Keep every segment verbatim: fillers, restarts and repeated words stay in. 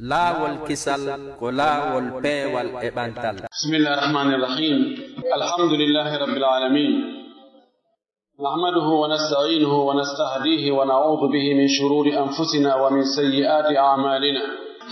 Laawol kisal ko laawol peewal e ɓantal. بسم الله الرحمن الرحيم. الحمد لله رب العالمين. نحمده ونستعينه ونستهديه ونعوذ به من شرور أنفسنا ومن سيئات أعمالنا.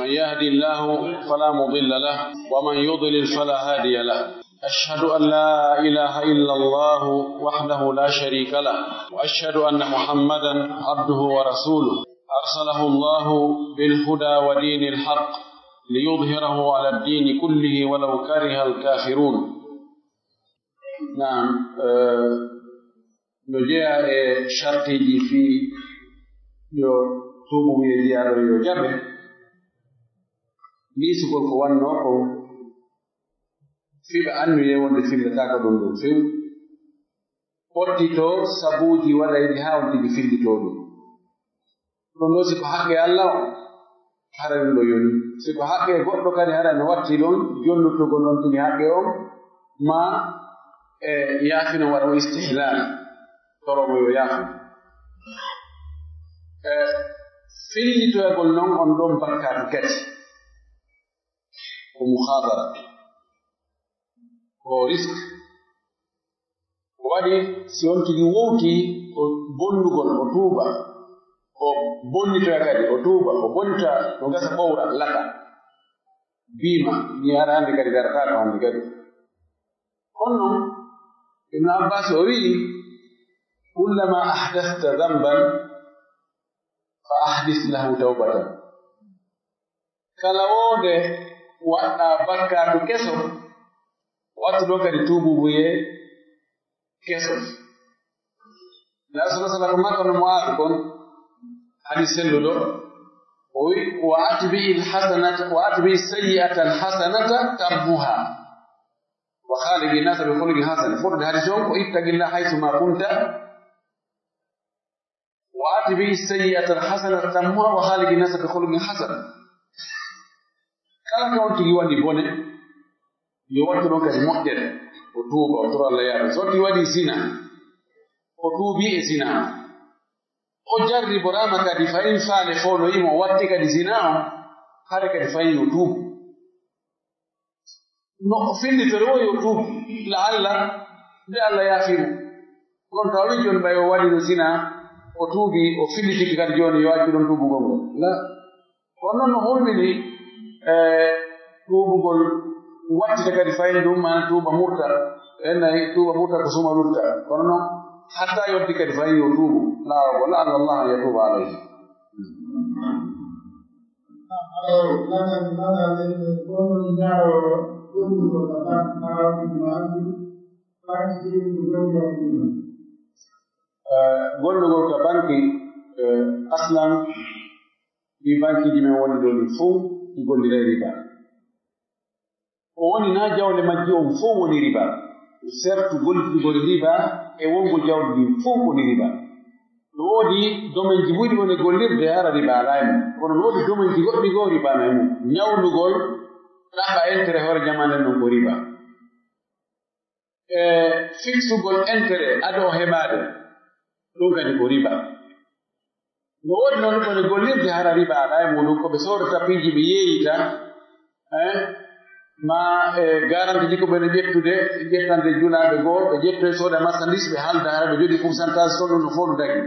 من يهد الله فلا مضل له ومن يضلل فلا هادي له. أشهد أن لا إله إلا الله وحده لا شريك له، وأشهد أن محمدا عبده ورسوله، أرسله الله بالهدى ودين الحق ليظهره على الدين كله ولو كره الكافرون. نعم، eh, no jeyaa e sartiiji fii yo tuubu wiye jiyaaɗo yo jaɓe. Liisugol ko wannoo kon, fii ɓe annuyee wonde fillataako ɗum ɗum few. Pottitoo sabuuji waɗayɗi haa on tigi fillitoo ɗum. Ɗum ɗoo si ko haqqe Alla on, hara ɗum ɗo yoni. Si ko haqqe goɗɗo kadi hara no watti ɗon, jonnutugol on tigi haqqe on, ma e yaafino waɗa o istihlaal, toromo yo yaafin. E fillitoyagol non on ɗon bakkaatu kadi. Ko mukhaadara. Ko risk. Ko waɗi si on tigi wowti ko bonnugol, o tuuba. O bonnitoya kadi, o tuuba, o bonnita, no gasa ɓowra, laka. Biima, ni hara hannde kadi darata ko hannde kadi. Kono non, Ibn Abbas o wi'i, "Kullama ahdasta dhanban, fa ahdis lahu tawbatan." Kala wonde waɗɗa bakkaatu keso, wattu ɗon kadi tuubu mbuye keso. Nabi sallallahu alaihi wasallam ko makko no Mu'aaz kon, hadis selluɗo, o wi, "Wa atbi'il hasanata, wa atbi'is sayyi'ata al hasanata tamhuha. Wa khaliqin nasa bi khuluqin hasan." Fotde hadis on ko, "Ittaqillaha haythu ma kunta." "Wa atbi'is sayyi'ata al hasanata tamhuha wa khaliqin nasa bi khuluqin hasan." Kala ka on tigi waɗi bone, yo wattu ɗon kadi moƴƴere, o tuuba, o toro Allah yaafa. So on tigi waɗi zina, o tuubi e zina. O jarriboraama kadi, fa in faale fo no imo watti kadi zina on, hare kadi fayi yo tuubu. No o fillitore o yo tuubu, la Allah, nde Allah yaafi mo. Kono tawi jooni ɓay o waɗino zina, o tuubi, o fillitike kadi jooni yo accu ɗon tuubugol ngol. La. Kono noon no hulmini, e, tuubugol wattita kadi fayin ɗum, maana tuuba murta. En nayi tuuba murta ko suma lutta. Kono noon, hatta yoddi kadi fayin yo tuubu. Laawol, la Allah an yatuuba alayhi. Aw, lakan, lakan, en, en, kono ñaawo, kono ko lakan, aw, maaki, faati, ko ɗum, ɗum, ɗum. Eh, gollugol ka banki, eh, aslan, ɗi bankiiji men woni ɗo ɗi fof ɗi golliray riba. O woni na jawle majji on fof woni riba. Sertu gollitugol riba e wongol jawle ɗin fof woni riba. No woodi domaine ji buy ɗi woni gollirde hara riba alaa e mum. Kono no woodi domaine ji goɗɗi goo riba no e mum. Ñawlugol ɗaɓɓa intérêt hoore jamaane non ko riba. E fiksugol intérêt ado o heɓaade, ɗum kadi ko riba. No woodi noon ko ne gollirde hara riba alaa e muɗum, ko ɓe soodata piiji ɓe yeeyita, eh, ma e garanti ji ko ɓe no ƴettude, ƴettande julaaɓe goo, ɓe ƴettoy sooda marchandise, ɓe haalda hara ɓe jogii pourcentage toon, ɗum no fof no dagi.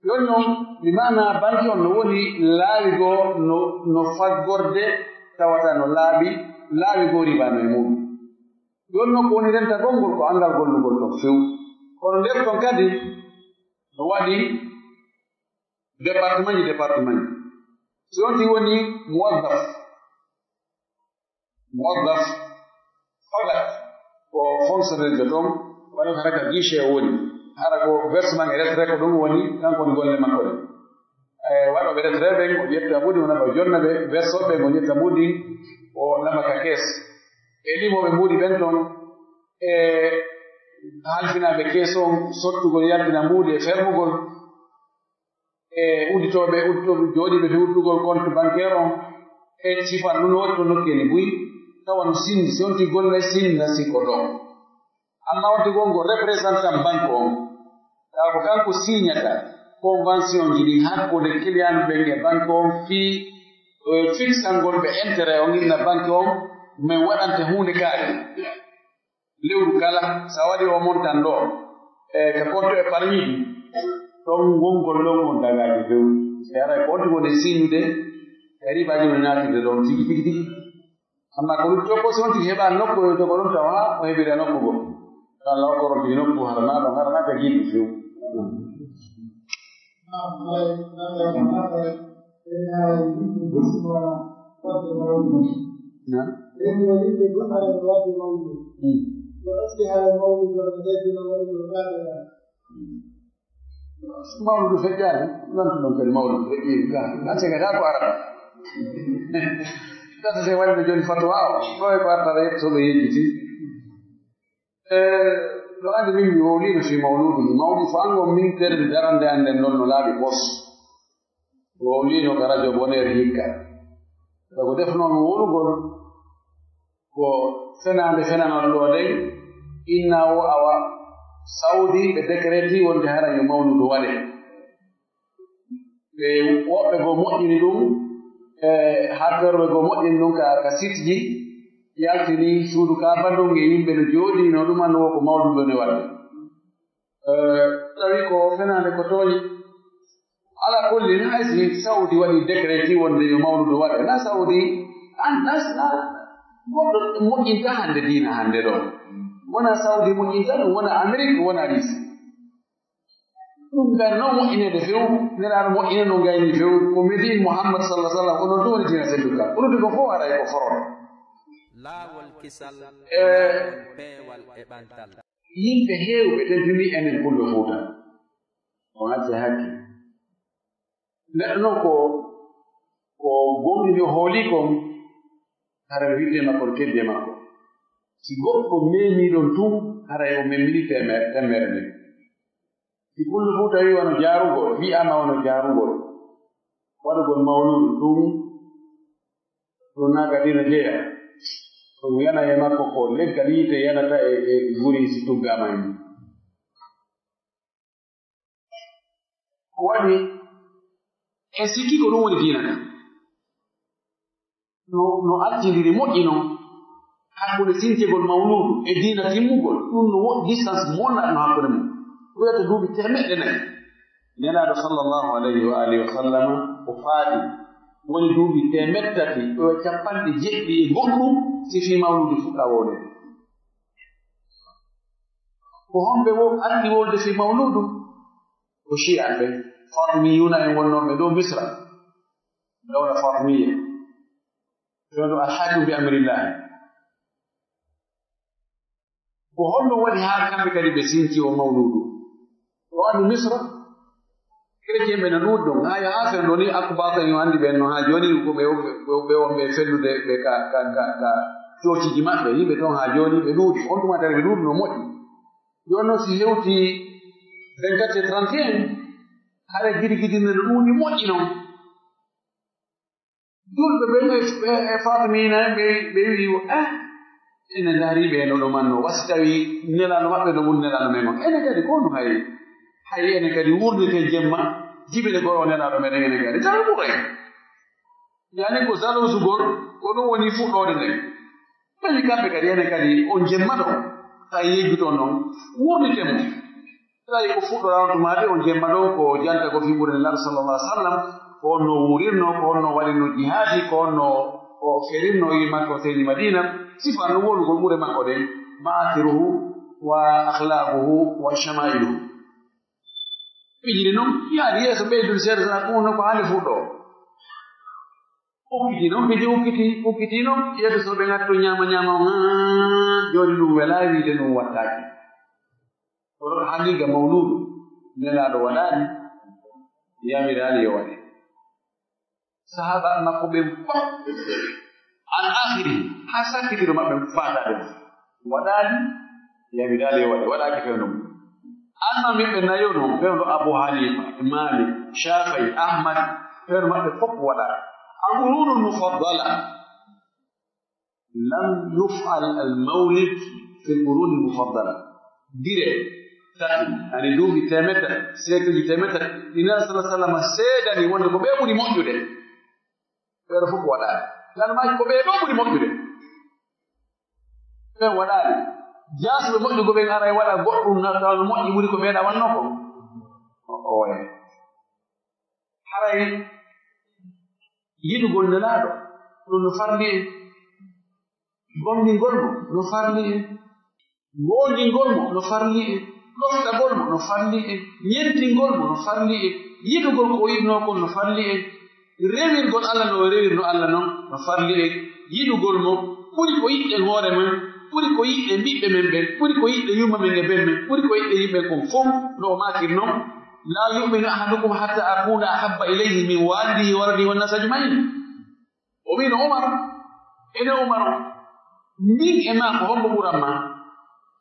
Jooni noon, mi maana banque on no woni laawi goo no, no faggorde tawata no laaɓi, laawi goo riba no e muɗum. Jooni noon ko woni rentagol ngol ko anngal gollugol ɗon few. Kono nder ɗon kadi no waɗi département ji, département ji. Si on tigi woni muwaddaf, muwaddaf fakat ko fonctionnaire jo toon, waɗa ko hara ka guichet o woni. Hara ko versement et retrait ko ɗum woni, kanko woni golle makko ɗen. E waɗooɓe retrait ɓen, o ƴetta mbuuɗi, o naɓa, o jonna ɓe, versooɓe ɓen, o ƴetta mbuuɗi, o naɓa ka kees. E limooɓe mbuuɗi ɓen toon, e halfinaaɓe kees on, sottugol, yaltina mbuuɗi e fermugol, e udditooɓe, udditooɓe jooɗiiɓe to uddugol compte bancaire on, e sifan ɗum no waɗi to nokkeeli buy, tawa no sinndi, si on tigi golle sinndi na sikko ɗon. Amma on tigi wongo représentant banque on, tawa ko kanko signata convention ji ɗin hakkunde client ɓen e banque on fii Fiksangol ɓe intérêt on inna banque on, min waɗante huunde kaari. Lewru kala, so a waɗi o montant ɗo, e ka compte épargne ɗi, ɗon ngonngol ɗon on dagaaji few. Si ara e compte woni signude, e ribaaji woni naatude ɗon tigi, tigi, tigi. Amma ko lutti o ko si on tigi heɓa nokku, yo jogo ɗon tawa, o heɓira nokku goo. Kala o koron tigi nokku harana ɗon, harana ka giɗi few. Na? Mawludu feƴƴaani, nanta ɗon kadi mawludu feƴƴiima ka. A cegata ko arata. Tata se waɗi jooni fatwa o, ɗo e ko arata yettoɓe yejjiti. E, no anndi min mi wowliino fii mawluudu. Mawluudu ko anngo min tere darande annden ɗon no laaɓi pos. Wowliino ka rajo Boneer hikka. Sabu defnoo mi wowlugol ko fenaande fenanoo ɗo ɗen, inna o awa Sawdi ɓe décréti wonde hara yo mawluudu waɗe. Ɓe woɓɓe goo moƴƴini ɗum, e hartorɓe goo moƴƴini ɗum ka, ka site ji, yaltini suudu Kaaba ndun e yimɓe no jooɗii no ɗum anndu wo ko mawluudu ne waɗde. E, tawi ko fenaande ko tooñi. Ala kulli, hay si Sawdi waɗi décréti wonde yo mawluudu waɗe, na Sawdi, an, na, na goɗɗo moƴƴinta hannde diina hannde ɗo. Wona Sawdi moƴƴinta ɗum, wona Amerik, wona Risi. Ɗum ɓen noon moƴƴineede few, Nelaaɗo moƴƴina no gayni few, ko Medine Muhammad sallallahu alaihi wasallam, onon ɗum woni diina selluka. Onon ɗum ko fof haray ko foroɗo. Laawol kisal, e peewal e ɓantal. Yimɓe heewɓe tentini enen Pullo Fuuta. On acca hakke. Neɗɗo noon ko, ko gomɗini o hooli kon, hara no wiɗde makko no teddi e makko. Si goɗɗo memii ɗon tun, haray o memini temer-, temerre nden. Si Pullo Fuuta wii wano jaarugol, wi'aama wano jaarugol. Waɗugol mawluudu ɗum, ɗum naaka dina jeya. Ɗum yana e makko ko leggal yiite yanata e, e guri si tuggaama e mum. Ko waɗi en sikki ko ɗum woni diina kan. No, no artindiri moƴƴi non hakkunde sincegol mawluudu e diina timmugol, ɗum no woɗɗi distance monnatno hakkunde mum. Ɓurata duuɓi teemeɗɗe nayi. Nelaaɗo sallallahu alayhi wa alihi wa sallama o faati woni duuɓi teemeɗɗe tati e capanɗe jeɗɗi e goɗɗum si fii mawluudu fuɗɗa wowleede. Ko homɓe wo arti wolde fii mawluudu? Ko shi'aɓe, Fatimiyuuna en wonnooɓe dow Misra, dawla Fatimiyya. Fewndo Alhakim bi amrillahi. Ko honno waɗi haa kamɓe kadi ɓe sinci o mawluudu? O anndi Misra, chrétien ɓe no ɗuuɗi ɗon. Haa yaha fewndo ni, Akbata en anndi ɓen no haa jooni, ko ɓe, ɓe, ɓe wonɓe fellude ɓe ka, ka, ka, ka coociiji maɓɓe. Yimɓe ton haa jooni ɓe ɗuuɗi. On tuma tawde ɓe ɗuuɗi no moƴƴi. Jooni noon si hewti vingt-quatre e trente et un, hare gidigidinde no ɗuuɗi moƴƴi noon. Julɓe ɓen e, e, e Fatimina ɓe, ɓe wi'i, "Eh, ene ndaari ɓe no ɗo man no, wasi tawi Nelaaɗo maɓɓe no woni Nelaaɗo men on." Enen kadi ko no hay, hay enen kadi wurniten jemma, jibile goro Nelaaɗo meɗen enen kadi. Tawi ɓuray. Yani ko jalousugol, ko ɗum woni fuɗɗoode nden. Tawi kamɓe kadi, enen kadi, on jemma ɗon, tawi yejjuton noon, wurniten mo. Tawi ko fuɗɗoraano tumaade on jemma ɗon, ko janta ko fii ɓure Nelaaɗo sallallahu alaihi wasallam, ko on no wuurirno, ko on no waɗirno jihaadi, ko on no o ferirno yi makko seydi Madina, sifa no wonugol ɓure makko ɗen, ma'asiruhu wa akhlaquhu wa shama'iluhu. Fijiri noon, yaari yeeso ɓeydude seeɗa, so ɗum no ko hannde fuɗɗoo. Ukkiti noon, fiji ukkiti, ukkiti noon, yeeso so ɓe ngattu ñaama, ñaama, haa jooni ɗum welaa wiide ɗum wattaaki. Kono ko haqiiqa mawluudu, Nelaaɗo waɗaani, yamiraani yo waɗe. Sahaaba makko ɓen fof, an akhiri, haa sakkitiro maɓɓe faataade mo. Waɗaali, yamidaali e waɗe, waɗaaki fewndo mum. Anno min ɓe nayo noon, fewndo Abu Hanifa, Malik, Shafi'i, Ahmad, fewndo maɓɓe fof waɗaaka. Al-qurunul mufaddala, lam yuf'al al-mawlid fil qurunil mufaddala. Dire tati, ani duuɓi teemedde, siècle ji teemedde, ɗi Nelaaɗo sallallahu alaihi wasallam seedani wonde ko ɓe ɓuri moƴƴude. Ɓeeɗo fof ko waɗaani. Lan maaji ko ɓee ɗoo ɓuri moƴƴude. Ɓen waɗaani. Jaasuɓe moƴƴugo ɓen aray waɗa goɗɗum na tawa no moƴƴi ɓuri ko meeɗa wanno kon. O, o waye. Haray yiɗugol Nelaaɗo, ɗum no farli en. Gomɗingol mo no farli en. Goonɗingol mo no farli en. Ɗoftagol mo no farli en. Ñentingol mo no farli en. Yiɗugol ko o yiɗnoo kon no farli en. Rewirgol Alla no o rewirno Alla non no farli en. Yiɗugol mo ɓuri ko yiɗɗen hoore men, ɓuri ko yiɗɗen ɓiɓɓe men ɓen, ɓuri ko yiɗɗen yumma men e ben men, ɓuri ko yiɗɗen yimɓe kon fof no o maakir non. "La yu'minu ahadukum hatta akuna ahabba ilayhi min walidihi wa waladihi wan nas ajmain." O wiino Umar, ene Umar, min e ma ko hombo ɓuran ma?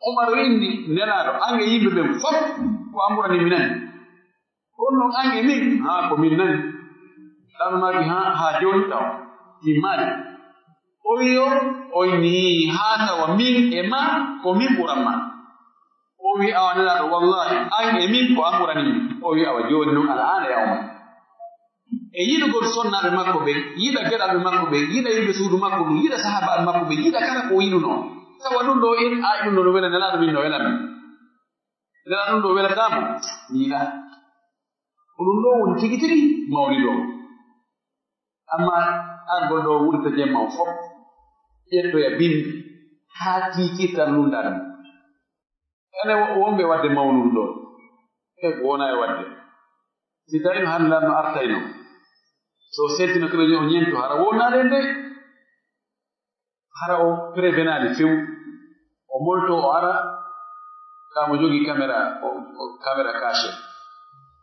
Umar o inni Nelaaɗo, an e yimɓe ɓen fof ko an ɓurani mi nani. Kono noon an e min, haa ko min nani. Ɗan maaki haa, haa jooni taw, min maani. O wiyo, o inni haa tawa min e ma ko min ɓuran ma. O wi awa Nelaaɗo, wallahi, an e min ko an ɓurani min. O wi awa jooni noon ala an e Umar. E yiɗugol sonnaaɓe makko ɓen, yiɗa geɗalɓe makko ɓen, yiɗa yimɓe suudu makko ɗum, yiɗa sahaabaaɓe makko ɓen, yiɗa kala ko o yiɗunoo. Tawa ɗum ɗoo en, a ɗum ɗoo no wela Nelaaɗo, min no wela min. Nelaaɗo ɗum ɗoo welataa mo, yiɗa. Ko ɗum ɗoo woni tigi tigi mawlido. Amma argol ɗoo wurta jemma o fof, ƴettoya binndi, haa kiikiital lunndaa ɗum. Ene wo-, wonɓe waɗde mawludu ɗoo, e ko wonaa e waɗde. Si tawi no hannde lan no artayno, so seetino kilo o ñento, hara wonnaade en de. Hara o prévenaali few. O molto, o ara, ka mo jogii caméra, o, o caméra cachée.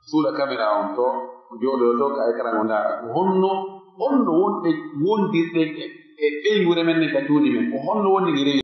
Suuɗa caméra on to, o jooɗoyo to, ka écran o ndaara. Ko honno, honno wonɓe wondirɗen e, e ɓeynguure men nden ka cuuɗi men? Ko honno wonde nge rewi?